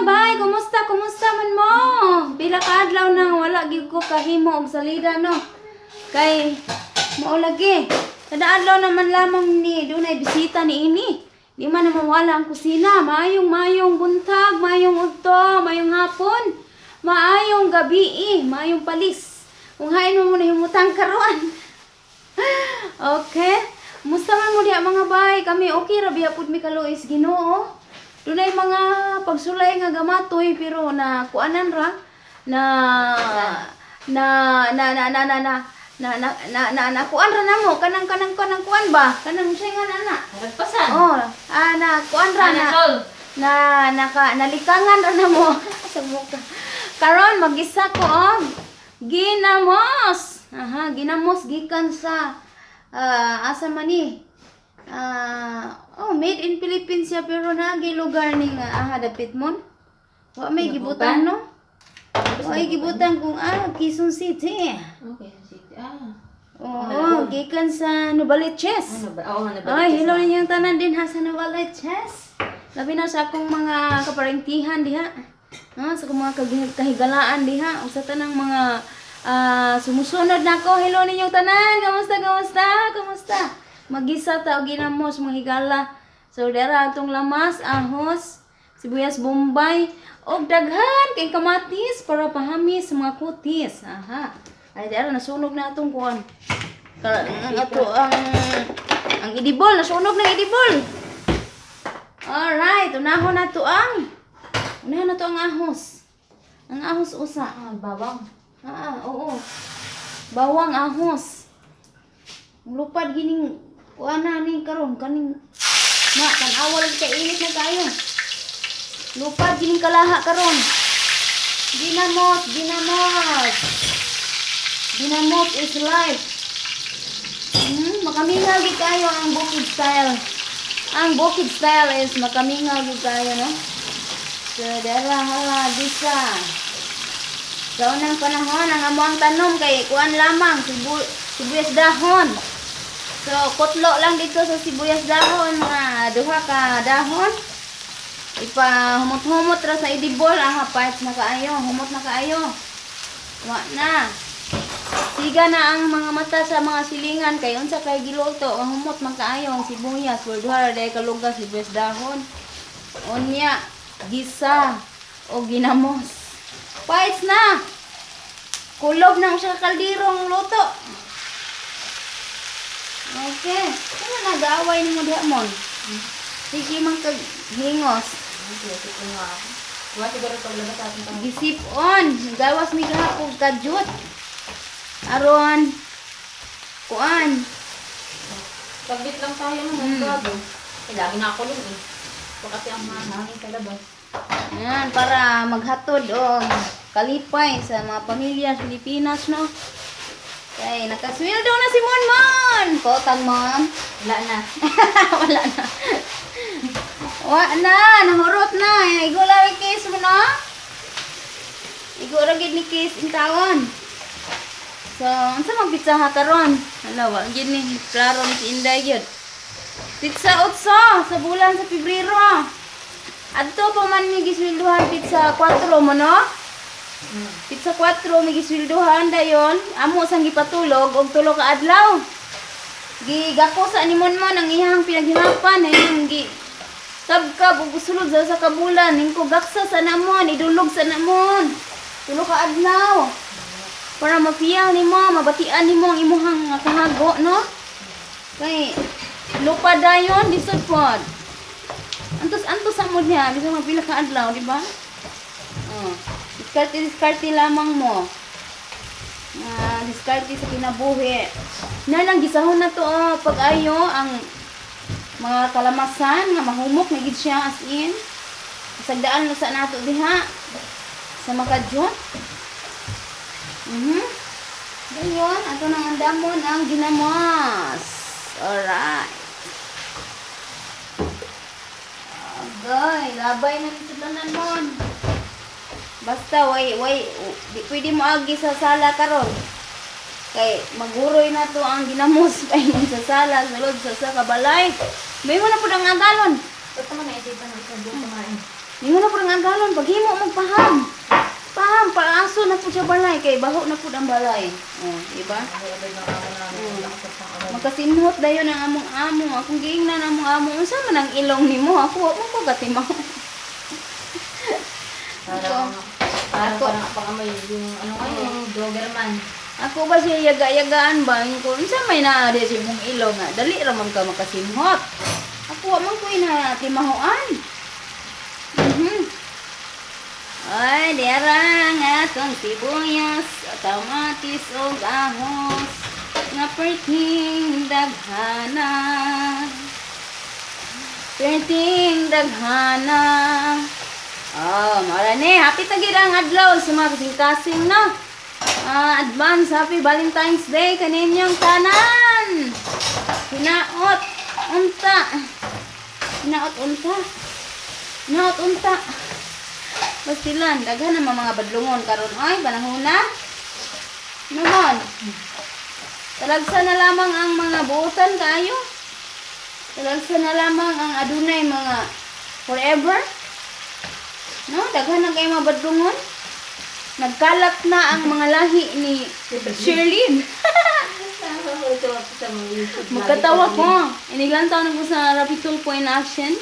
Bay, kumusta, kumusta man mo? Pila ka adlaw nang wala gyud ko kahimo og salida, no? Kay mao lagi. Kada adlaw naman lamang ni dunay bisita ni ini. Di man na mawala ang kusina. Maayong maayong buntag, maayong udto, maayong hapon, maayong gabi, eh, maayong palis. Kung hain mo mo nahimutang karon. Okay. Musta man mo diha, mga bay? Kami okay ra biya pud mi kaluoy sa Ginoo. Dunay mga pagsulay nga gamatoy pero na kuanan ra na na na na na na na na na na na na kuan ra namo kanang kanang kanang kuan ba, kanang siya nga na Nagpasan. Oh, na kuan ra na Sol. Na naka nalikangan ra namo sa muka. Karon magisa ko og ginamos. Aha, ginamos gikan sa asa man ni? Oh, made in Philippines siya pero naagi lugar ni nga aha dapit mon. Wa may gibutang, no? Wa may gibutang kung Quezon City. Okay, city. Ah. Oo, gikan sa Novaliches. Ano ba? Oo, ano ba? Ay, hello ninyong tanan din ha sa Novaliches. Labi na sa akong mga kaparentihan diha. Ah, sa akong mga kahigalaan diha. O sa tanang mga sumusunod nako. Hello ninyong tanan. Kamusta, kamusta? Kamusta? Magisa ta og ginamos, mga higala. So, dara atong lamas, ahos, sibuyas bombay, og daghan kay kamatis para pahamis sa mga kutis. Aha. Ay, dara nasunog na atong kuan. Ang ato ang idibol, nasunog ng idibol. Alright, unahon na to ang ahos. Ang ahos usa. Ah, bawang. Ah, oo. Bawang, ahos. Lupad gining kuan na ning karon kaning na tan-awa lagi kay init na kayo. Lupad gining kalaha karon. Ginamot, ginamot. Ginamot is life. Makamingaw gid kayo ang bukid style. Ang bukid style is makamingaw gid kayo, no? So, dara hala gisa. Sa unang panahon, ang amuang tanom kay kuan lamang, sibuyas dahon. So, kutlo lang dito sa sibuyas dahon, mga duha ka dahon. Ipa humot-humot ra sa idibol, aha, parts na kaayo, humot na kaayo. Wa na. Siga na ang mga mata sa mga silingan kay unsa kay giluto, ang humot man kaayo ang sibuyas, well, duha ra day kalugas sibuyas dahon. Unya, gisa o ginamos. Parts na. Kulob na siya kaldero ang luto. Okay. Ano nag-aaway nimo diha mon? Sige man kag hingos. Wala siguro paglabas sa ating Gisip on. Gawas mi gahapon kadyot. Aron kuan. Saglit lang tayo no, bago. Eh, lagi nakakulong eh. Baka kasi ang mahangin sa labas. Ayan, para maghatod og kalipay sa mga pamilya sa Pilipinas, no? Kay nakasweldo na si Monmon! Kotang mon. Wala na. Wala na. Wa na, nahurot na. Igo lang case mo, no? Igo ra gid ni case in taon. So, unsa man pizza ha karon? Hala, wa gid ni klaro ni si Inday gyud. Pizza 8 sa bulan sa Pebrero. Adto pa man mi gisweldohan pizza 4 mo, no? Pizza 4 mi gisweldohan dayon. Amo sang gipatulog og 3 ka adlaw. Gigako sa ni Monmon ang iyang pinaghirapan ay gi kabkab ug sulod sa kabulan ningko gaksa sa namon, idulog sa namon. 3 ka adlaw. Para mapiyal nimo, mabatian nimo ang imuhang kahago, no? Kay lupa dayon lisod pod. Antos antos ang mood niya, bisan mga pila ka adlaw, di ba? Oh, diskarte diskarte lamang mo. Ah, diskarte sa kinabuhi. Na lang gisahon na to oh, pag ayo ang mga kalamasan nga mahumok na gid siya as in. Sagdaan na sa nato diha sa makadjot. Dayon, ato nang andamon ang ginamos. Alright. Agay, labay na nito tanan mon. Basta way way di pwede mo agi sa sala karon. Kay maguroy na to ang ginamos kay sa sala sulod sa kabalay. May mo na pud ang agalon. Ba't naman naisipan ng isang buong kumain? Ningon na po ang agalon, paghimo mo paham. Paham, paaso na po siya balay, kay baho na po ang balay. Oh, di ba? Ang ng amo namin. Lakas at ang amay. Makasimhot dayon ang among amo. Akong giingnan among amo. Unsa man ang ilong nimo? Ako wa mo ko gatimaw. Parang, parang, Ako. parang pangamay yung ano ngayon, Doberman. Ako ba siya yaga-yagaan ba? Ko unsa may naa di sa imong ilong nga. Dali ra man ka makasimhot. Ako wa man ko ina timahoan. Ay, diara nga atong sibuyas, kamatis ug ahos nga perting daghana. Perting daghana. Oh, mara ni, happy ta gid ang adlaw sa mga kasing-kasing no. Ah, advance happy Valentine's Day kaninyong tanan. Hinaot unta. Hinaot unta. Hinaot unta. Bastilan, daghan naman mga badlungon karon ay panahon na. Naman. Talagsa na lamang ang mga buotan kaayo. Talagsa na lamang ang adunay mga forever. No, daghan na kay mga badlungon. Nagkalat na ang mga lahi ni Shirlene. Magkatawa ko. Iniglantaw na ko sa Rapid Tulpo in action.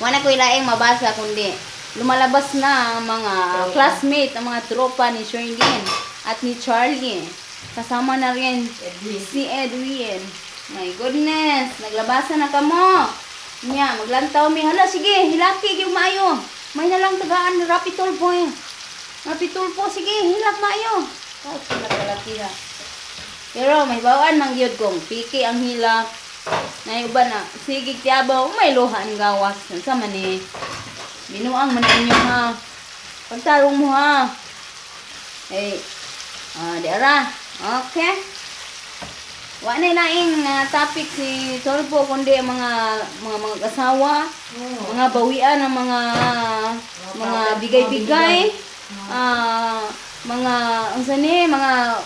Wala ko ilaing mabasa kundi lumalabas na ang mga classmate, ang mga tropa ni Shirlene at ni Charlie. Kasama na rin Edwin. si Edwin. My goodness, naglabasa na kamo. Nya, maglantaw mi. Hala, sige, hilaki gyud maayo. May na lang tagaan Rapid Tulpo eh. Rapid Tulpo, sige, hilak maayo. Tapos sila kalaki ha. Pero may bawaan man gyud kong piki ang hilak. Na uban na sige tiyabaw, may luha ang gawas. Unsa man ni? Binuang man ninyo ha. Pagtarong mo ha. Eh, ah, di ara. Okay. Wa na laing topic si Tolpo kundi ang mga mga asawa, Oo. mga bawian ng mga mga bigay-bigay, ah, mga unsa ni, mga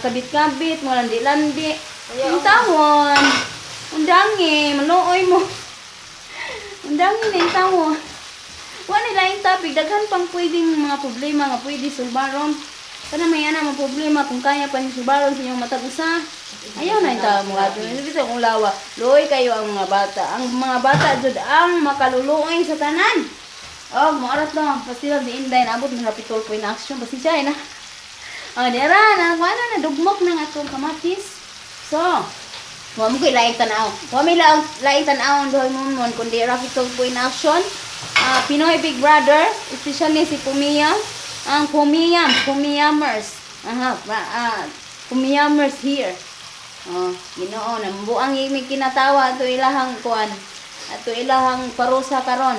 kabit-kabit, mga landi-landi. Kaya, Ang tawon. Undangi, maluoy mo. Undangi na yung tawon. Wa na laing topic, daghan pang pwedeng mga problema nga pwede sulbaron. Kana may ana mga problema kung kaya pa ni sulbaron sa inyong matag usa. Ayaw na yung tao mga ato. Sabi sa kong lawa, luoy kayo ang mga bata. Ang mga bata jud ang makaluluoy sa tanan. Oh, maarat na. Pasti lang si Inday, naabot na rapitol po in action. Basta siya, eh, na. Oh, dera, na, wala na, dugmok na nga itong kamatis. So, wa mo ko'y laing tanaw. Wa may laing, laing tanaw ang doy mo mon, kundi rapitol po in action. Ah, Pinoy Big Brother, especially si Pumia, ang Pumiyam, Pumiyamers. Aha, Pumiyamers here. Oh, Ginoo, nambuang imi kinatawa ato ilahang kuan. Ato ilahang parusa karon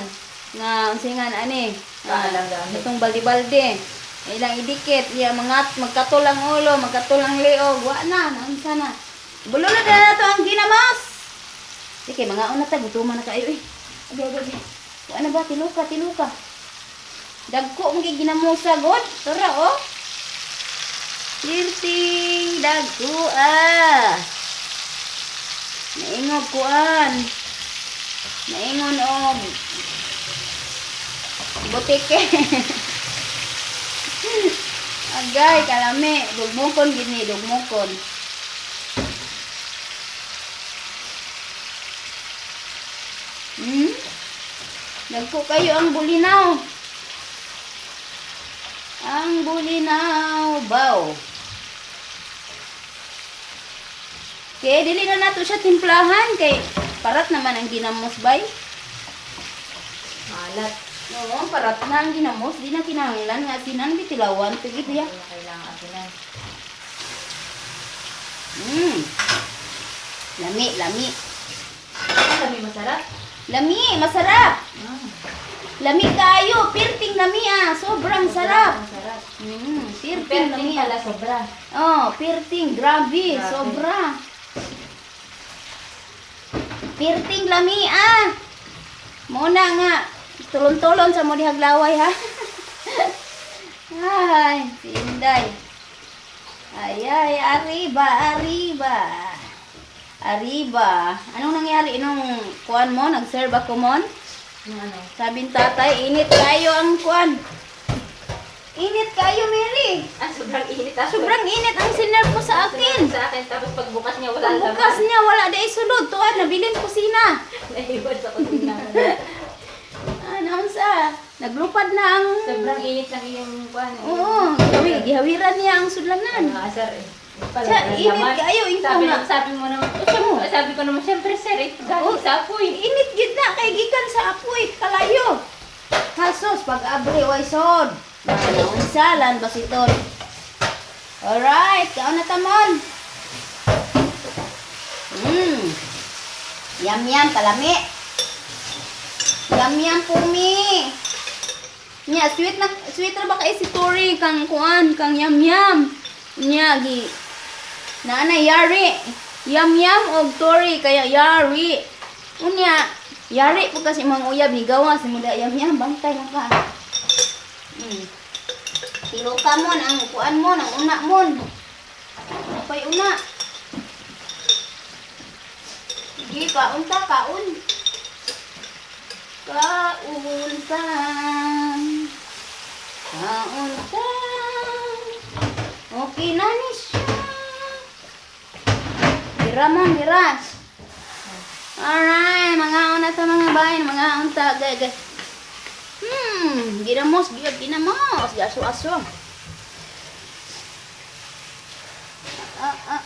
nga unsa nga ani? Ah, Kaalang gamit. itong balde-balde. Ilang idikit, iya mangat magkatol ang ulo, magkatol ang liog, wa na, naunsa na. Bulo na na nato ang ginamos. Sige, mga una ta gutuman na kayo eh. Abi, abi, abi. Wa na ba tiluka, tiluka. Dagko mong ginamusa god. Tora oh. Lirting dagko ah. Naingog kuan. Naingon og butike. Agay, kalami. Dugmukon gini, dugmukon. Dagko kayo ang bulinaw. Ang bulinaw, baw. Kay dili na nato siya timplahan kay parat naman ang ginamos bay. Maalat. Oo, parat na ang ginamos, di na kinahanglan nga sinan bitilawan pigit diya. Hindi na kailangan asinan. Lami, lami. Ang dami masarap. Lami, masarap. Ah, Lami kayo, pirting lami ah, sobrang sarap. Masarap. Pirting Perting lami ah. pala sobra. Oh, pirting, grabe, Grabe. sobra. Pirting lami ah. Muna nga, tulon-tulon sa mo dihaglaway ha. Ay, si Inday. Ay, ay, arriba, arriba. Arriba. Anong nangyari nung kuan mo? Nag-serve ako mon? Yung ano. Sabi ni tatay, init kayo ang kuan. Init kayo, Mary. Ah, sobrang init. Ah, Sobrang init ang sinerve mo sa akin. Sa akin. Tapos pagbukas niya, wala laman. Pagbukas niya, wala di sulod. Tuwan, nabilin kusina. Naiwan sa kusina. Ah, naunsa. Naglupad na ang. Sobrang init ng iyong kuan. Oo, gihawiran niya ang sudlanan. Ang asar eh. Pala, Siya, walang init laman. kayo, ikaw Sabi, nga. sabi mo naman, oh, siyempre, sabi ko naman, siyempre sir, eh, galing Oh. sa apoy. Init gid na kay gikan sa apoy, kalayo. Hasos pag abri way sod. Naunsa lan basiton. Alright, kaon na tamon. Yam yam kalami. Yam yam pumi. Nya sweet na sweet ra ba kay si Tori kang kuan kang yam yam. Nya gi Naana yari. Yam yam og Tori kaya yari. Unya yari po kasi mga uyab ni gawa si muda yam yam bantay lang ka. Tiluka mon ang kuan mon ang una mon. Napay una. Sige, kaon ta, kaon. Kaon ta. Kaon ta. Okay na ni siya. Dira mon, dira. Alright, mga una ta mga bayan, mga unta gay gay. Ginamos, giyag ginamos, gaso aso. Ah, ah.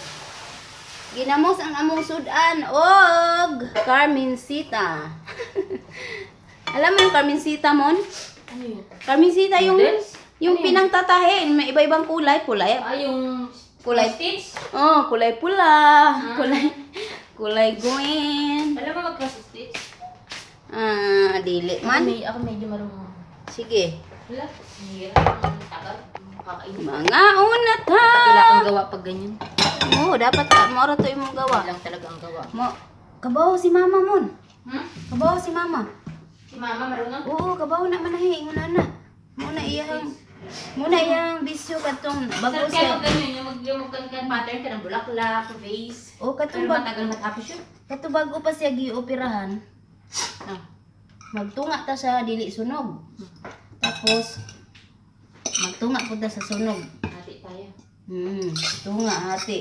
Ginamos ang among sudan og Carmencita. Alam mo yung Carmencita mon? Ano yun? Carmencita yung Noodles? yung Ano yun? pinangtatahin, may iba-ibang kulay, kulay. Ah, yung Kulay. stitch? Oh, kulay pula, kulay kulay green. Alam mo mag-cross stitch? Ah, dili man. May, ako medyo marunong. Sige. Wala, ang hirap. Ang tagal. Kakainin. Mga una ta. Wala kang gawa pag ganyan. Oo, dapat ka mo ra to imong gawa. Lang talaga ang gawa. Mo kabaw si mama mon. Hmm? Kabaw si mama. Si mama marunong? Oo, kabaw na manahi ingon ana. Mo na iyang bisyo katong bago Sarap kaya siya. mag ganyan, yung mag pattern ka ng bulaklak, vase. O katong Pero bag, matagal matapos yun. katong bago pa siya gioperahan. Ah. Magtunga ta sa dili sunog. Tapos magtunga pud ta sa sunog. Hati tayo. Tunga hati.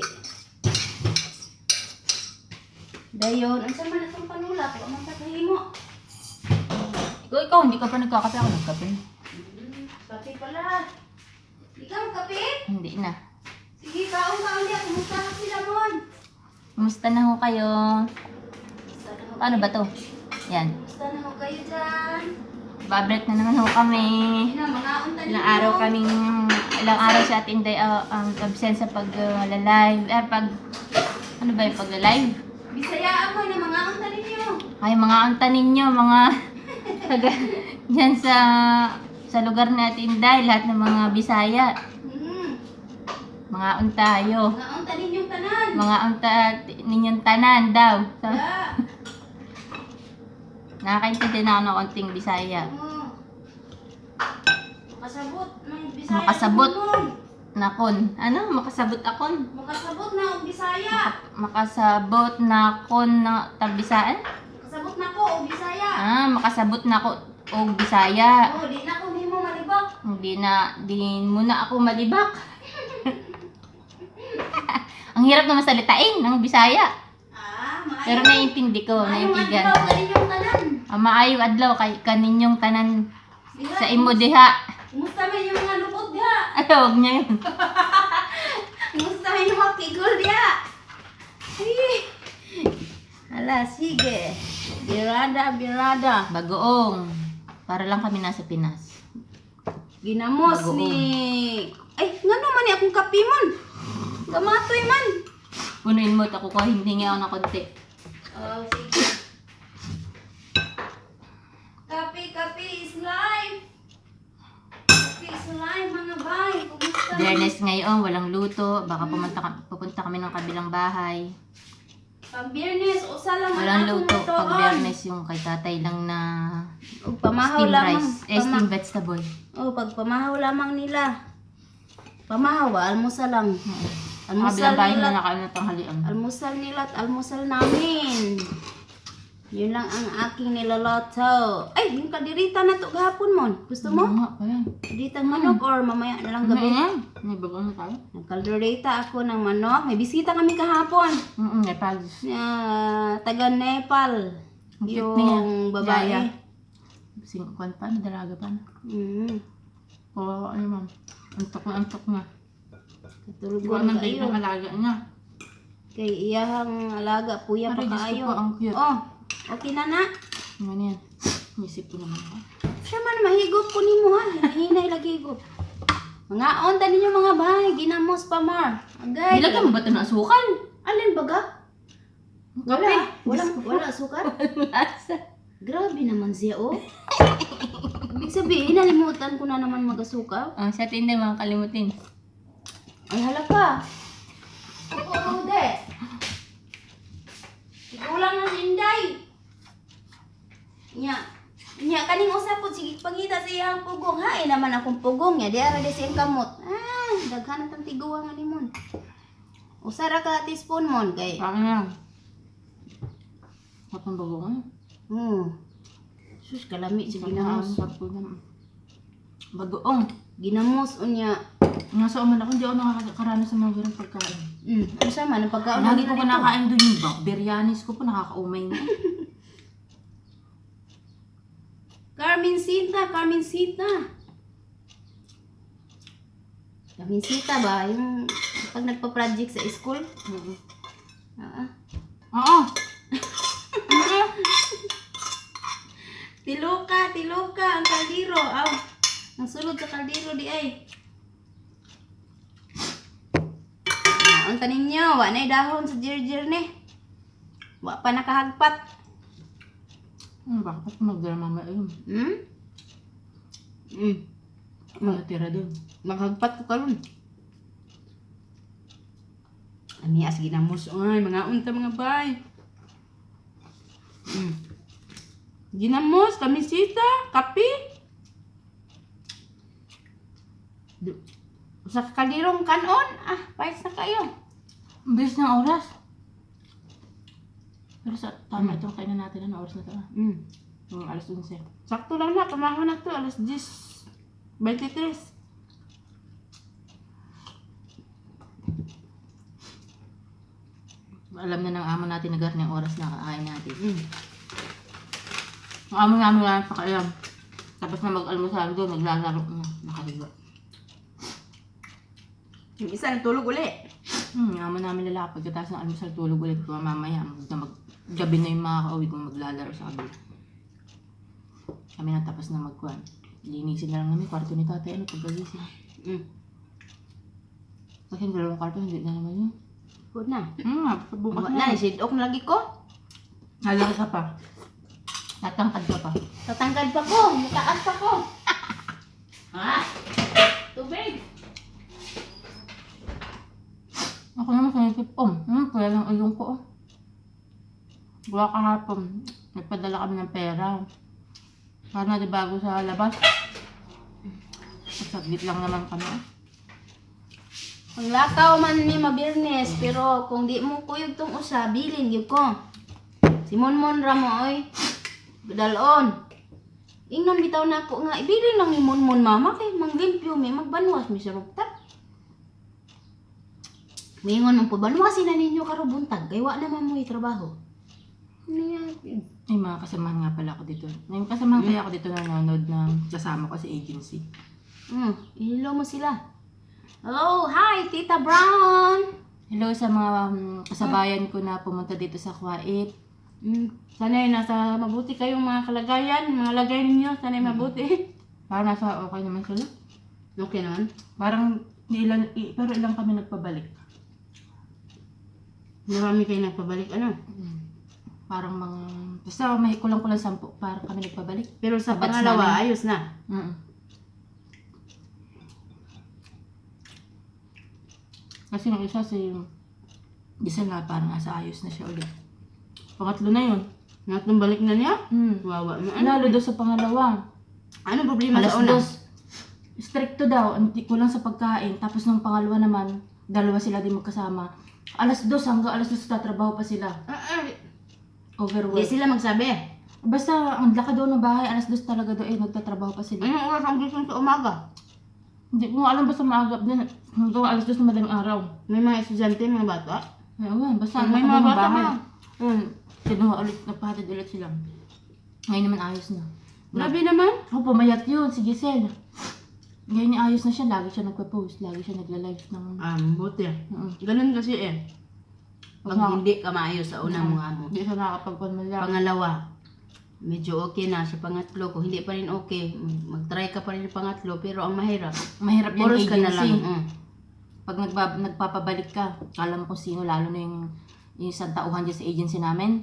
Dayon, unsa man atong panulak, wa man ta kahimo. Ikaw, hindi ka pa nagkakape. Ako nagkape. Kape pala. Ikaw kape? Hindi na. Sige, kaon kaon diya, kumusta na sila mon? Kumusta na ho kayo? Kumusta na ho? Paano ba to? Yan. Kumusta na ho kayo dyan? Babreak na naman ho kami. Ayun na, mga unta Ilang araw kaming, ilang araw si Ate Inday absent sa pag-live. Eh, pag, ano ba yung pag-live? Bisayaan mo na mga unta ninyo. Ay, mga unta ninyo, mga taga, dyan sa lugar ni Ate Inday, lahat ng mga Bisaya. Mga untayo. Mga unta ninyong tanan. Mga unta ninyong tanan daw. So, Yeah. nakakaintindi na ako ng konting Bisaya. Oo. Makasabot ng Bisaya. Makasabot. Mon. Nakon. Ano? Makasabot akon. Makasabot na og Bisaya. Makasabot na kon na tabisaan? Makasabot na ko og Bisaya. Ah, makasabot na ko og Bisaya. Oh, di na ko nimo malibak. Hindi na, di muna ako malibak. Ang hirap naman salitain ng Bisaya. Ah, maayo. Pero naiintindi ko, Maayong naiintindihan. adlaw kaninyong tanan. Ah, maayong adlaw kay kaninyong tanan Diha, sa imo diha. Kumusta man yung mga lubot diha? Ay, wag niya yun. Kumusta man yung mga kigol diha? Eh. Ala, sige. Birada, birada. Bagoong. Para lang kami nasa Pinas. Ginamos Bagoong. ni. Ay, ngano man ni akong kape mon? Gamatoy man. Punuin mo, ako ko hindi nga ako ng konti. Oh, sige. Kape, kape is life. Kape is life, mga bay. Kumusta? Biyernes ngayon, walang luto. Baka pupunta kami ng kabilang bahay. Pag Biyernes, usa lang ang Walang akong luto. Pag lutoon. Biyernes yung kay tatay lang na Ug pamahaw steam lamang. rice. Eh, steam vegetable. Oh, pag pamahaw lamang nila. Pamahaw ba? Almusal lang. Almusal Kabilang bahay nila. na nakain na tanghalian. Almusal nila at almusal namin. Yun lang ang aking niloloto. Ay, yung kaldereta na to gahapon mon. Gusto mo? Oo nga, pala. Kalderitang manok or mamaya na lang gabi. Gabi. May bago na tayo. Nagkaldereta ako ng manok. May bisita kami kahapon. Nepal. Taga Nepal. Ang cute niya. Yung babae. Yaya. Singkwan pa, dalaga pa na. Oo, ano ma'am. Antok na, antok na. Katulugon Kuha ng date kayo. ng alaga niya. Kay iyahang alaga, puya pa Aray, Diyos ko kaayo. po, ang cute. Oh, okay na na. Ano yan? Nisip ko naman ako. Siya man, mahigop ko nimo ha. Hinay lagi higop. Mga on, tani ninyo mga bay. Ginamos pa mar. Agay. Nilagyan mo ba ito ng asukal? Alin baga? Wala. Wala, wala sukar. Lasa. Grabe naman siya, oh. Ibig sabihin, nalimutan ko na naman mag-asukal. Oh, sa atin din, mga kalimutin. Ay, hala ka. Ako, Rude. Ikulang na si Inday. Nya. Nya, kaning usa po, sige, pangita sa iyang pugong. Hain naman akong pugong. Nya, di ara di siyang kamot. Ah, daghan na tang tiguang nga limon. Usa ra ka teaspoon mon kay. Parang lang. Kapang bago nga. Sus, kalami si ginamos. Bagoong. Ginamos unya. Nasa uman ako, hindi ako nakakaranas sa mga ganung pagkain. Unsa man ang pagkaon Lagi nila ko dito? kinakain doon yung biryanis ko po, nakakaumay na. Carmen Sinta, Carmen Sinta. Carmen Sinta ba? Yung pag nagpa-project sa school? Ah. Oo. Tiluka, tiluka, ang kaldero. Aw, ang sulod sa kaldero di ay. Ah, ang tanin nyo, wa na'y dahon sa jirjir ni. Wa pa nakahagpat. Ano ba? Bakit magdala mamaya yun? Hmm? Ano natira doon? Maghagpat ko karon. Ami as ginamos oy, mga unta mga bay. Ginamos, kamisita, kape. Sa kalirong kanon, ah, payas na kayo. Ang bilis ng oras. Pero sa tama itong kainan natin, ano oras na ito? Ah? Yung alas 11. Sakto lang na, tumahon na to, alas 10:23. Alam na ng amo natin na garni ang oras na kakain natin. Ang amo namin wala pa kailam. Tapos na mag-almusal doon, maglalaro na. Nakahiga. Yung isa natulog uli. Ang amo namin lalaki. Pagkatapos ng almusal, tulog ulit ko mamaya. Gabi na yung mga kauwi kong maglalaro sa kabila. Kami na tapos na magkuhan. Linisin na lang namin kwarto ni tatay. Ano pagkagising. Kasi yung dalawang kwarto, hindi na naman yun. Good na. Bukas Wala na, sidok na lagi ko. Halaki ka pa. Tatangkad ka pa. Tatanggal pa ko, mataas pa ko. Ah! Tubig. Ako naman sinisip, oh, kaya lang ilong ko, oh. Gawa kahapon, nagpadala kami ng pera. Para na di bago sa labas. Saglit lang naman kami. Oh. Ang lakaw man ni mabirnes, pero kung di mo kuyog tong usa, bilin gyud ko. Si Monmon ra mo oy. Dalon. Ingnon bitaw na ako nga ibilin lang ni Monmon mama kay manglimpyo mi magbanwas mi sa rugtap. Mingon man po banwasin na ninyo karon buntag kay wa naman mo trabaho. Niya. May mga kasamahan nga pala ako dito. May kasamahan kaya ako dito na nanonood ng kasama ko sa agency. Hello mo sila. Hello, hi Tita Brown. Hello sa mga kasabayan ko na pumunta dito sa Kuwait. Sana ay nasa mabuti kayong mga kalagayan, mga lagay ninyo, sana ay mabuti. Parang nasa okay naman sila. Okay naman. Parang ilan, pero ilang kami nagpabalik. Marami kayo nagpabalik, ano? Parang mga, basta may kulang-kulang 10, parang kami nagpabalik. Pero sa Sa batch pangalawa, namin. ayos na. Kasi yung isa si Giselle na parang nasa ayos na siya ulit. Pangatlo na yun. Natlong balik na niya? Mm. Wawa mo. Ano, Lalo daw sa pangalawa. anong problema Alas sa una? 2. Stricto daw, hindi kulang sa pagkain. Tapos nung pangalawa naman, dalawa sila din magkasama. Alas 2 hanggang alas 2 tatrabaho pa sila. Ah, ah, Hindi Overwork. sila magsabi. Basta, ang laki daw ng bahay, 2:00 talaga daw eh, nagtatrabaho pa sila. Anong oras ang gising sa umaga? Hindi ko nga alam basta maaga din. Hanggang 2:00 ng madaling araw. May mga estudyante, mga bata. Ay, ewan, basta ang May laki mga daw ng bata bahay. na. Ayun, kinuha ulit, nagpahatid ulit sila. Ngayon naman ayos na. Grabe naman. Oh, pumayat yun, si Giselle. Ngayon ayos na siya, lagi siya nagpa-post, lagi siya nagla-live ng. Ah, buti. Ganun kasi eh. Pag hindi ka maayos sa unang mga amo. Hindi siya nakakapagpan man lang. Pangalawa, medyo okay na. Sa pangatlo, kung hindi pa rin okay, mag-try ka pa rin sa pangatlo. Pero ang mahirap, Mahirap yan oras ka na lang. agency. Pag nagpapabalik ka, alam mo kung sino, lalo na yung isang tauhan dyan sa agency namin.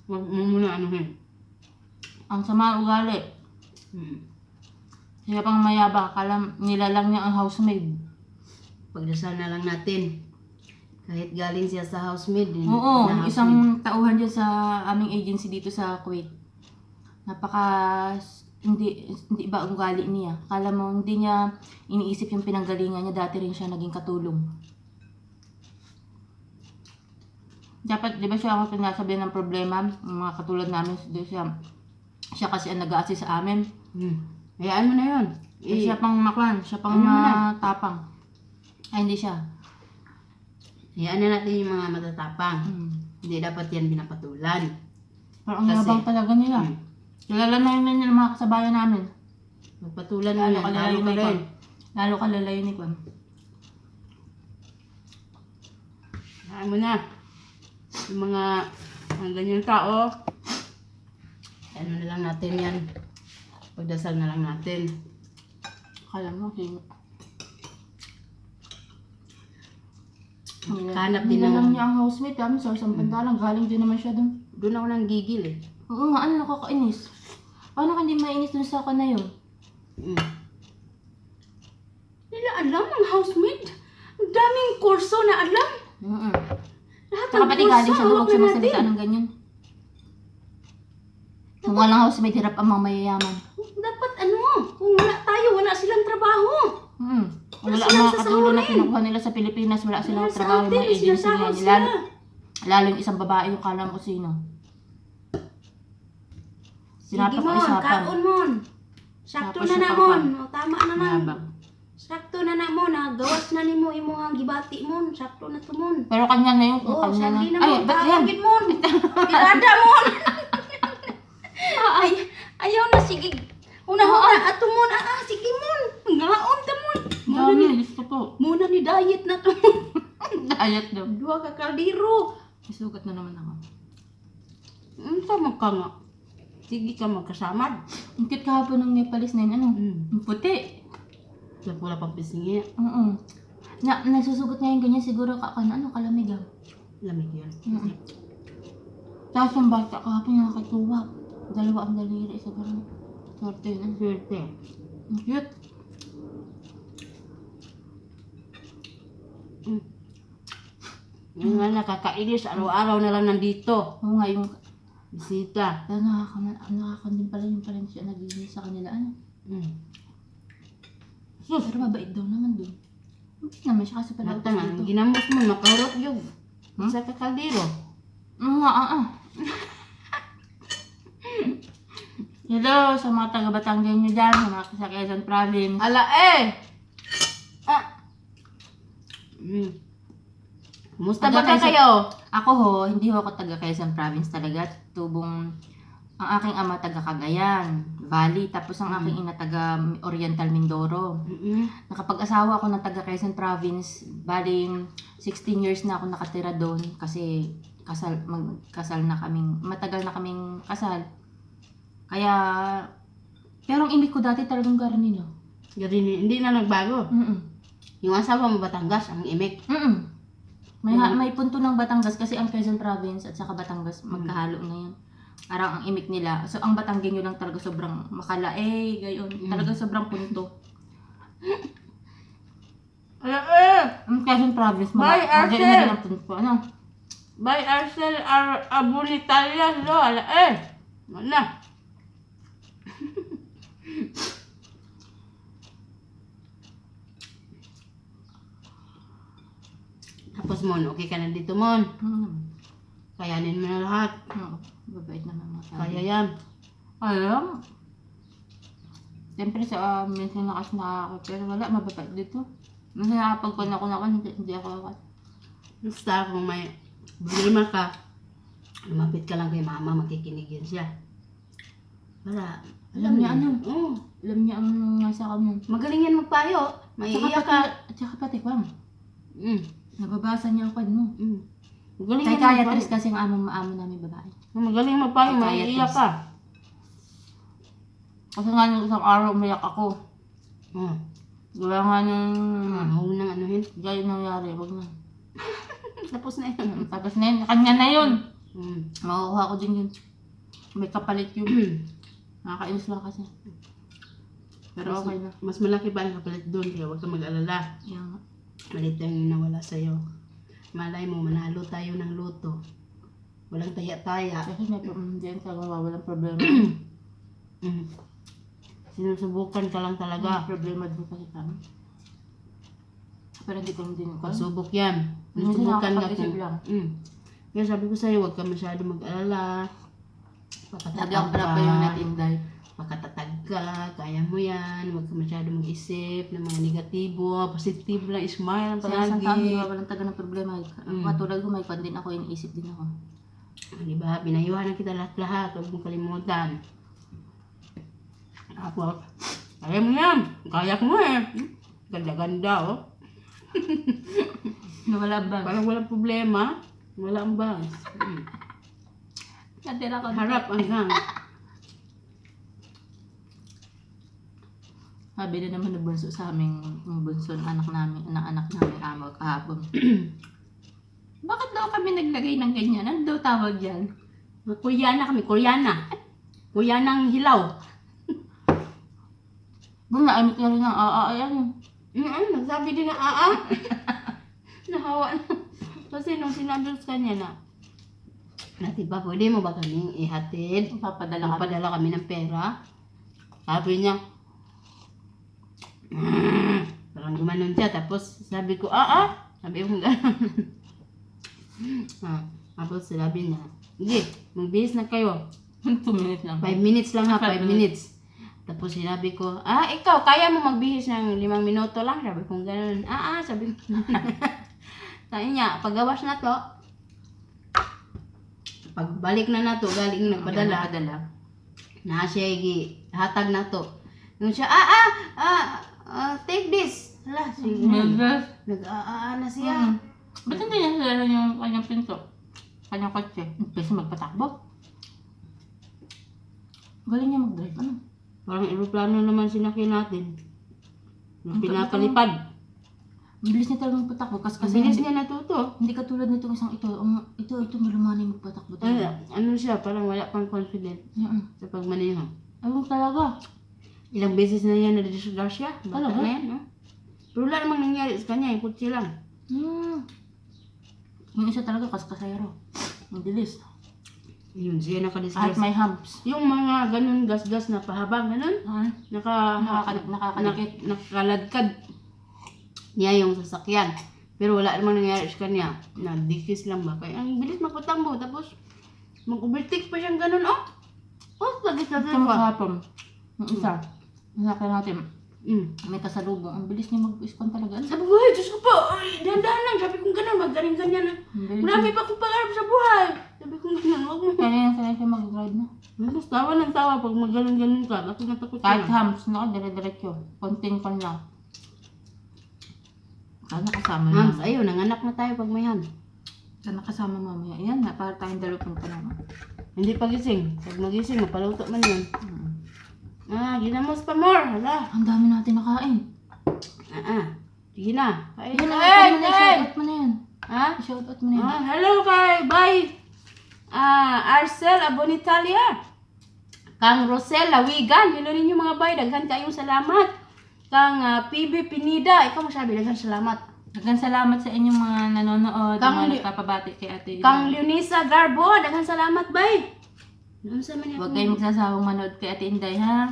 Huwag mo muna anuhin. Ang sama ang ugali. Siya pang mayabang, akala nila lang niya ang housemaid. Pagdasal na lang natin. Kahit galing siya sa housemaid. Oo, na housemaid. isang tauhan dyan sa aming agency dito sa Kuwait. Napaka hindi hindi ba ang ugali niya. Akala mo hindi niya iniisip yung pinanggalingan niya, dati rin siya naging katulong. Dapat, di ba siya ang sinasabihan ng problema, yung mga katulad namin, di siya, siya kasi ang nag-a-assist sa amin. Hayaan mo na yun. Eh, siya pang makwan, siya pang Ano mo na? matapang. Ay, hindi siya. Hayaan na natin yung mga matatapang. Hindi dapat yan pinapatulan. Pero ang yabang talaga nila. Kilala na yun nila mga kasabayan namin. Magpatulan mo Lalo yan. ka Talo lalayo ka ni rin. Kwan. Lalo ka lalayo ni Kwan. Hayaan mo na. Yung mga ganyang tao. Ano na lang natin yan. Pagdasal na lang natin. Akala mo, sino? Hanap din Nila ng. lang niya ang housemate. Kami sa Sampantalang. Galing din naman siya dun. Doon ako nang gigil eh. Oo nga, ano, nakakainis. Paano ka hindi mainis dun sa na yun? Nila alam ang housemate. Ang daming kurso na alam. Lahat Saka ng pati kurso, galing siya doon, hawak huwag siya na magsalita natin. ng ganyan. Kung walang housemate, hirap ang mga mayayaman. Dapat ano, kung wala tayo, wala silang trabaho. Wala Wala ang silang mga katulong na sasahurin. kinukuha nila sa Pilipinas, wala silang Wala sa trabaho yung atin, mga agency sinasahod nila. Lalo, sila. lalo yung isang babae, yung kala mo kung sino. Sige Sinapak ko mon, isa pa. kaon mon. Sakto Tapos na siya na pa mon. O, tama na na. Yabang. Sakto na na mon. Ha. Gawas na nimo imo ang gibati mon. Sakto na to mon. Pero kanya na yun, kung Oh, kanya na. sandi na Ay, mon. ba't yan? Kaon gid mon. Pirada mon. Ay, ayaw na sige. Una-una ato mon. Ah, sige mon. Ngaon ta mon. Muna ni Dami, gusto ko. muna ni diet na to mon. Diet daw. Duha ka kaldero. Isugat na naman ako. Unsa man ka nga? Sige ka magkasamad. Ang cute kahapon ng Nepalese na yun, ano? Ang puti. Wala pang pisingi. Oo. Na, nagsusugot nga yung ganyan, siguro ka, ano, kalamig ah. Lamig yun. Tapos yung bata kahapon nakakatuwa. Dalawa ang daliri sa ganun. Swerte yun. ah. Swerte. Ang cute. Yung nga nakakainis, araw-araw na lang nandito. Oo nga, yung Bisita. pero nakakaman din pala yung pala siya naglinis sa kanila. Ano? Sus, Pero mabait daw naman dun. Mabait naman siya kasi pala mata nga, dito. ginamos mo, nakahurot yung Hmm? sa kakaldero. Oo nga, ah, ah. Hello sa mga taga Batangueño dyan, sa mga sa Quezon Province. Ala eh! Ah! Kumusta ba Taga ka kayo? Ako ho, hindi ho ako taga Quezon Province talaga. Tubong, ang aking ama taga Cagayan Valley, tapos ang aking ina taga Oriental Mindoro. Nakapag-asawa ako ng taga Quezon Province, bali 16 years na ako nakatira doon kasi kasal magkasal na kaming matagal na kaming kasal. Kaya pero ang imig ko dati talagang garni no. Garini, hindi na nagbago. Yung asawa mo Batangas, ang imik. May punto ng Batangas kasi ang Quezon Province at saka Batangas magkahalo na yun. Parang ang imik nila. So ang Batanggenyo lang talaga sobrang makalae, gayon. Talaga sobrang punto. Ala eh! Ang Quezon Province, Bye, magayon na Arcel! rin ang punto. Ano? By Arcel Ar Abunitalia, lo, ala eh! Wala. Tapos Mon, okay ka na dito Mon. Kayanin mo na lahat. Oo, babait naman mga tao. Kaya yan. Alam. Siyempre sa minsan nakas na ako, pero wala, mababait dito. Minsan nakapagkuhan ako na ako, hindi ako akat. Basta kung may problema ka, lumapit ka lang kay mama, makikinig yan siya. Para, Alam niya ano. Oo. Alam niya ang nasa kami. Magaling yan magpayo. Maiiyak ka. At saka pati, Kwam, nababasa niya ang kwan mo. Magaling yan Psychiatrist magpayo. kasi ang among amo namin babae. Magaling magpayo, maiiyak ka. Kasi nga nung isang araw umiyak ako. Gawa nga nung Huwag mo nang anuhin. gaya nangyari, wag na. Tapos na yun. Tapos na yun, kanya na yun. Makukuha ko din yun. May kapalit yun. Nakakainis lang kasi. Pero okay na. Mas malaki pa ang kapalit doon, kaya huwag kang mag-alala. Kaya nga. Maliit lang yung nawala sa'yo. Malay mo, manalo tayo ng loto. Walang taya-taya. Kasi may hindi yan talaga walang problema. Sinusubukan ka lang May talaga. problema din kasi kami. Pero hindi ko din ko. Pasubok yan. Minsan Sinusubukan ka nakakapag-isip kung lang. Kaya sabi ko sa'yo, huwag ka masyado mag-alala. Lagi Pakatatag ako pala ka. pa yung natinday. Pakatatag ka. Kaya mo yan. Huwag ka masyado mag-isip ng mga negatibo. Positive lang. Smile lang Sa isang taon, palagi. di ba, walang taga ng problema. Katulad ko, may kwan din ako, iniisip din ako. Di ba? Pinayuhan na kita lahat-lahat. Huwag mong kalimutan. Ako, kaya mo yan. Kaya ko nga eh. Ganda-ganda oh. Nawala ba? Parang walang problema. Wala ang bangs. Natira ko. Harap hanggang. Sabi na naman ng bunso sa aming, yung bunso ng anak namin, ng anak namin amo kahapon. Bakit daw kami naglagay ng ganyan? Ano daw tawag yan? Kuryana kami, kuryana. Kuryanang hilaw. Bung naamit na rin ang aa, ayan. Nagsabi din na aa. Nahawa na. Kasi nung sinabi ko sa kanya na, na diba, pwede mo ba kaming ihatid? Papadala kami. Magpadala kami ng pera. Sabi niya, parang gumanon siya. Tapos sabi ko, ah, ah. Sabi ko gano'n. Tapos sabi niya, sige, magbihis na kayo. 2 minutes lang. 5 minutes lang ha, 5 5 minutes. Tapos sinabi ko, ikaw, kaya mo magbihis ng 5 minuto lang? Sabi ko gano'n. Sabi ko. Sabi niya, paggawas na to, pagbalik na na to, galing nagpadala, Padala. na siya gi hatag na to. Nung siya, take this. Hala, sige. Nervous. Nag-aa na siya. Ba't hindi niya sinara yung kanyang pinto? Kanyang kotse? Kasi magpatakbo. Galing niya mag-drive. Ano? Parang eroplano naman sinakyan natin. Yung pinapalipad. Ang bilis niya talaga magpatakbo. Kasi, Kasi kasi bilis hindi, niya natuto. hindi katulad nitong isang ito. Ang, ito, malumanay magpatakbo Ano, talaga. ano siya, parang wala pang confident sa pagmaneho. Ayun talaga. Ilang beses na yan na-disgrasya. Bata Talaga? na yan, no? Pero wala namang nangyari sa kanya, yung kutsi lang. Yung isa talaga kaskasayro. Ang bilis. Yun, siya Kahit nakadisgrasya. may humps. Yung mga ganun gas-gas na pahaba, ganun. Ha? Naka, Nakakadikit. Nakaladkad niya yung sasakyan. Pero wala namang nangyari sa kanya. Nadikis lang ba? Kaya ang bilis magpatambo. Tapos, mag-overtake pa siyang ganun, oh. Oh, lagis-lagis Ito pa. kahapon. Yung isa. Nasakyan natin. May kasalubong. Ang bilis niya mag-iskon talaga. Ano? Sabi ko, ay, Diyos ko po, ay, dahan-dahan lang. Sabi ko ganun, magaling ganyan na. Ang bilis. Marami pa akong pangarap sa buhay. Sabi ko ganun, wag mo. Kaya yan siya mag-drive na. Tapos tawa ng tawa pag magaling-galing ka. Bakit natakot ka Kahit na? humps, naka dire-diretso. Konting kon lang. Sana kasama na. Hams, ayun, nanganak na tayo pag may hams. Sana kasama mamaya. Ayan na, para tayong dalawa punta na. Hindi pagising. Pag magising, mapaluto man yun. Ginamos pa more. Hala. Ang dami natin nakain. Sige na. Kain Ayan na. na, Kain, mo na, kain. shout out mo na yan. Ha? Shout out mo na yan. Hello kay bye. Arcel Abonitalia. Kang Rosel Lawigan. Hello ninyo mga bay. Daghan kayong salamat. Kang PB Pinida. Ikaw masabi daghan salamat. Hanggang salamat sa inyong mga nanonood, mga nagpapabati kay Ate. Kang Leonisa Garbo. Daghan salamat bay. Unsa man Huwag kayong magsasawang manood kay Ate Inday, ha?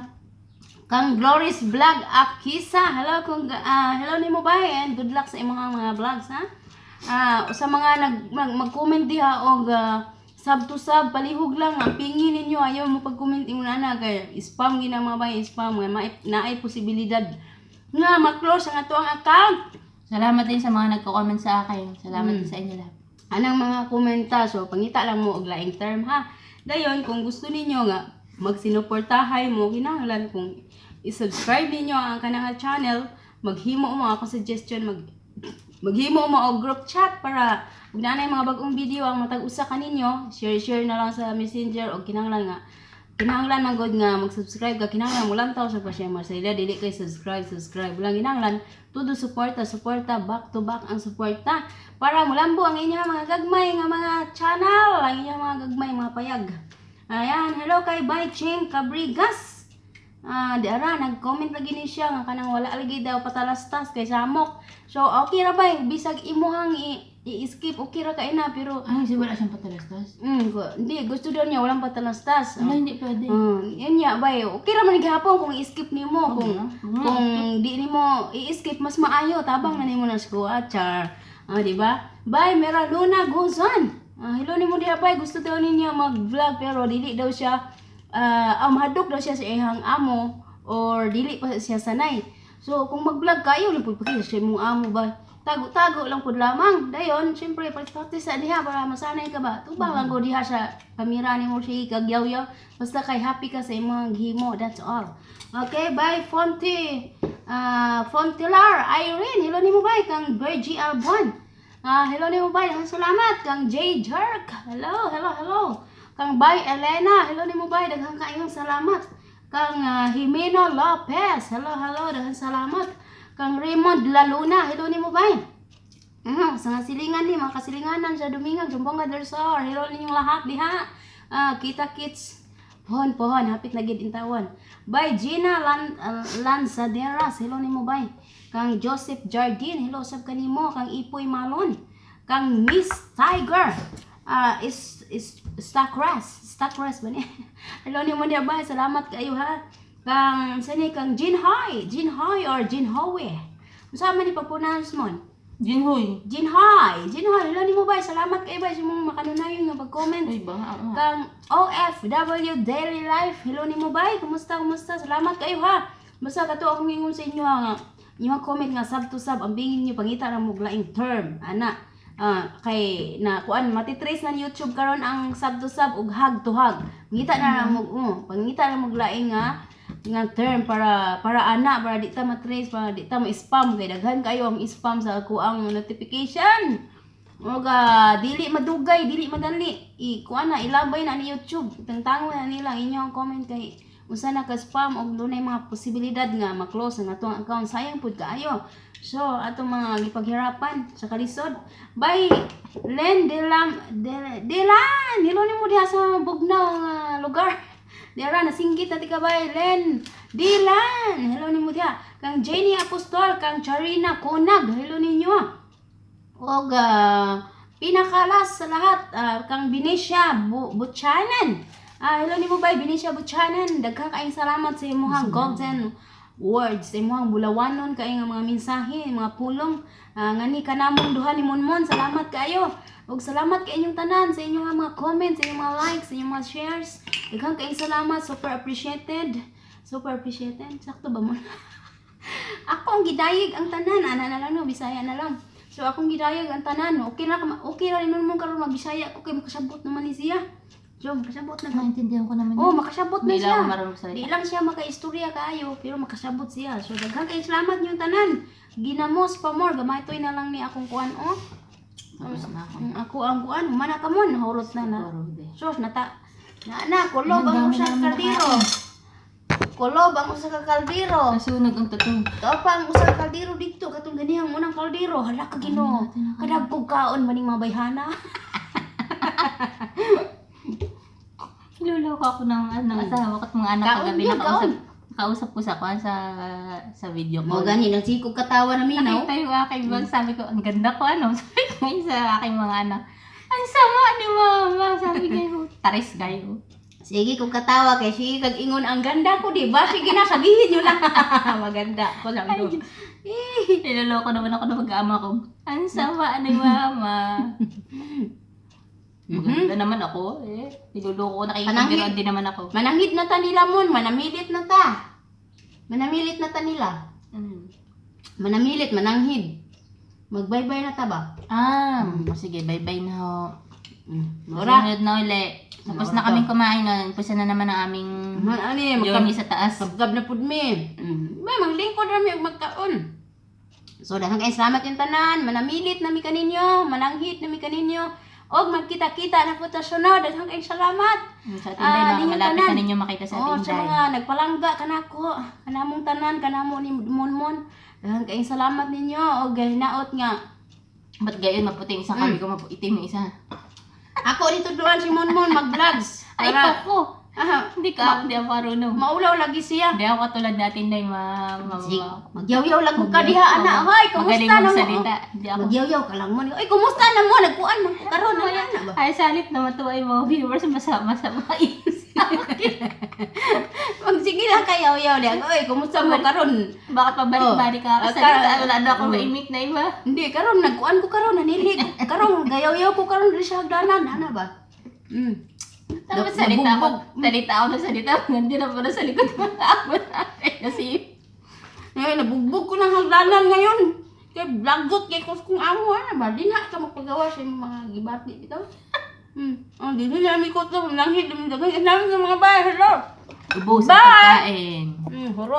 Kang Gloris Vlog Akisa. Hello kung hello nimo bay and good luck sa imong mga vlogs ha. Sa mga nag mag-comment diha og Sub to sub, palihog lang ang pingi ninyo, ayaw mo pag-comment ingon ana kay spam gina, mga bay, spam nga naay posibilidad nga ma-close ang ato ang account. Salamat din sa mga nagko-comment sa akin. Salamat din sa inyo lahat. Anang mga komenta, so pangita lang mo og laing term, ha. Dayon kung gusto ninyo nga magsinuportahay mo, kinahanglan kung i-subscribe ninyo ang kanang channel, maghimo mo ako suggestion, maghimo mo og group chat para ug naanay mga bagong video ang matag usa kaninyo, share share na lang sa Messenger. Og kinahanglan nga kinahanglan man gud nga mag-subscribe ka, kinahanglan mo lantaw sa pa siya Marcelia, dili kay subscribe subscribe lang, kinahanglan todo suporta suporta, back to back ang suporta para mulambo ang inyong mga gagmay nga mga channel, ang inyong mga gagmay mga payag. Ayan, hello kay Bay Ching Cabrigas. Ah, di ara nag-comment lagi ni siya nga kanang wala lagi daw patalastas kay samok. So okay ra bay, bisag imuhang i-skip, okay ra kay na, pero Ay, si wala siyang patalastas. Hindi gusto daw niya walang patalastas. Wala, hindi pwede. Yun niya bay, okay ra man gihapon kung i-skip nimo, kung Okay. kung di nimo i-skip mas maayo, tabang na nimo na sa char. Ah, di ba? Bay Mera Luna Guzon. Ah, hello nimo diha bay, gusto daw niya mag-vlog pero dili daw siya mahadlok daw siya sa iyang amo or dili pa siya sanay. So kung mag-vlog kayo lang pud pakita sa imong amo ba. Tago-tago lang pud lamang. Dayon, syempre practice sa diha para masanay ka ba. Tubang lang ko diha sa kamera nimo siya kagyaw-yaw. Basta kay happy ka sa imong gihimo, that's all. Okay, bye Fonte. Fontilar Irene, hello nimo bay kang Virgie Albon. Ah, hello nimo bay, daghang salamat kang J Jerk. Hello, hello, hello. Kang Bay Elena, hello nimo bay, daghang kaayong salamat. Kang Jimeno Lopez, hello, hello, daghang salamat. Kang Raymond Laluna, hello nimo bay. Sa nga silingan ni mga kasilinganan sa Dumingag, Zamboanga del Sur. Hello ninyong lahat diha. Ah, kita kits. Pohon, pohon, hapit na gid intawan. Bay Gina Lanzaderas, hello nimo bay. Kang Joseph Jardine, hello sab kanimo, kang Ipoy Malon. Kang Miss Tiger, is Stockras, Stockras ba ni? Hello nimo diha bay, salamat kayo ha. Kang sani kang Jin Hoy, Jin Hoy or Jin Howe. Unsa man ni pag-pronounce mo? Jinhoy. Jin Hoy, Jin Hoy, hello nimo bay, salamat kayo bay sa imong makanunayon nga pag-comment. Ay ba? Oo nga. Kang OFW Daily Life, hello nimo bay, kumusta, kumusta? Salamat kayo ha. Basta kato akong ingon sa inyo ha, nga inyong comment nga sub to sub, ang bingin niyo pangita ra mo og laing term ana. Ah, kay na kuan matitrace na ni YouTube karon ang sub to sub ug hug to hug. Pangita na ra mo pangita ra mo og laing nga nga term para para ana para di ta matrace, para di ta ma-spam kay daghan kayo ang spam sa ako ang notification. Ug dili madugay, dili madali. I kuan na ilabay na ni YouTube. Tangtangon na nila ang inyong comment kay unsa na ka spam og dunay mga posibilidad nga ma-close ang atong account. Sayang pud kaayo. So atong mga gipaghirapan sa kalisod. By Len Delam Delan, hello nimo diha sa Bugnaw nga lugar. Dira nasinggit na tika bay Len Dilan. Hello nimo diha. Kang Jenny Apostol, kang Charina Konag, hello ninyo. Og pinakalas sa lahat, kang Benicia Buchanan. Ah, hello nimo bay Benicia Buchanan. Daghan kaayong salamat sa imong golden words, sa imong bulawanon kay nga mga mensahe, mga pulong. Ah, ngani kanamong duha ni Monmon, salamat kaayo. Ug salamat kay inyong tanan sa inyong mga comments, sa inyong mga likes, sa inyong mga shares. Daghan kaayong salamat, super appreciated. Super appreciated. Sakto ba mo? Ako ang gidayeg ang tanan, ana na lang no, Bisaya na lang. So akong gidayeg ang tanan, okay ra okay ra nun mo karon magbisaya ko kay makasabot naman ni siya. So makasabot na. Naintindihan ko naman Oh, makasabot na Hindi siya. lang ako marunong salita. Di lang siya makaistorya kaayo, pero makasabot siya. So daghan kay salamat niyo tanan. Ginamos pa more, gamay toy na lang ni akong kuan oh. Tapos na ako. Ang ako ang kuan, humana ka mon, horot na na. Puro de. Sus, nata na na kulob Ang ang dami usa ka namin kaldero. Kulob ang usa ka kaldero. Nasunog ang tattoo. Topa ang usa ka kaldero dito katong ganihang unang kaldero. Hala ka Ginoo. Kadagkog kaon maning mga bayhana. Niloloko ako ng, ano, ng asawa ko at mga anak Kaon kagabi. yun, Nakausap, nakausap ko sa kuan sa video Mo call. gani nagsikog katawa na minaw. Nakita yung aking vlog, sabi ko, ang ganda ko, ano? Sabi ko ngayon sa aking mga anak, ang sama ni mama. Sabi ko, taris kayo. Sige kung katawa kay sige kag ingon Ang ganda ko, di ba? Sige na, sabihin nyo na. Maganda ko lang Ay, do. Niloloko naman ako ng mag-ama ko. Ang sama ni mama. Maganda naman ako eh. Niloloko ko, Panangit. nakikipagbiruan din naman ako. Mananghid na ta nila mon, manamilit na ta. Manamilit na ta nila. Ano yun? Manamilit, mananghid. Magbaybay na ta ba? Ah, sige, bye-bye na ho. Mora. Sunod na uli. Tapos na Mora. kaming kumain nun. Pusa na naman ang aming Man ani journey sa taas. Kabgab na pud mi. May manglingkod ra mi og magkaon. So daghang kay salamat yung tanan, manamilit na mi kaninyo, mananghit na mi kaninyo. Og magkita-kita na po ta sunod. Daghang kay salamat. Sa atin Day, Ah, mga ninyong malapit tanan. na ninyo makita sa Oh, atin sa Day. mga nagpalangga kanako, kanamong tanan, kanamo ni Monmon. Daghang kay salamat ninyo og hinaot nga. Ba't gayon, maputi yung isang kami ko, mapuitim yung isa. Ako dito duan si Monmon mag-vlogs. Ay, Para ako! ah, Hindi ako marunong. maulaw lagi siya. Hindi ako katulad natin, Day, ma Sige, magyawyaw lang ko ka diha ana. Hoy, Magaling kumusta na mo? magsalita. Hindi ako. Magyawyaw ka lang mo. Ay, kumusta na mo? Nagkuan man ko karon na ana ba? Ay, salit na matuwa yung mga viewers, masama sa mga Magsige lang kayaw-yaw diha. Oy, kumusta mo karon? Bakit pabalik-balik ka? Oh. Kasi salita, wala na akong Oh. maimik na iba. Hindi karon nagkuan ko karon nanili ko karon gayaw-yaw ko karon diri sa hagdanan ana ba? Tapos salita ako na salita, nandiyan na pala sa likod ng amo natin. Kasi, Ay, nabugbog ko ng hagdanan ngayon. Kay blagot kay kus kong amo ana ba? Di na ka magpagawa sa imong mga gibati bitaw. Oh, dili na mi ko to langhid daghan namin sa mga bahay. Hello. Ubus ang Bye! pagkain. Hurot.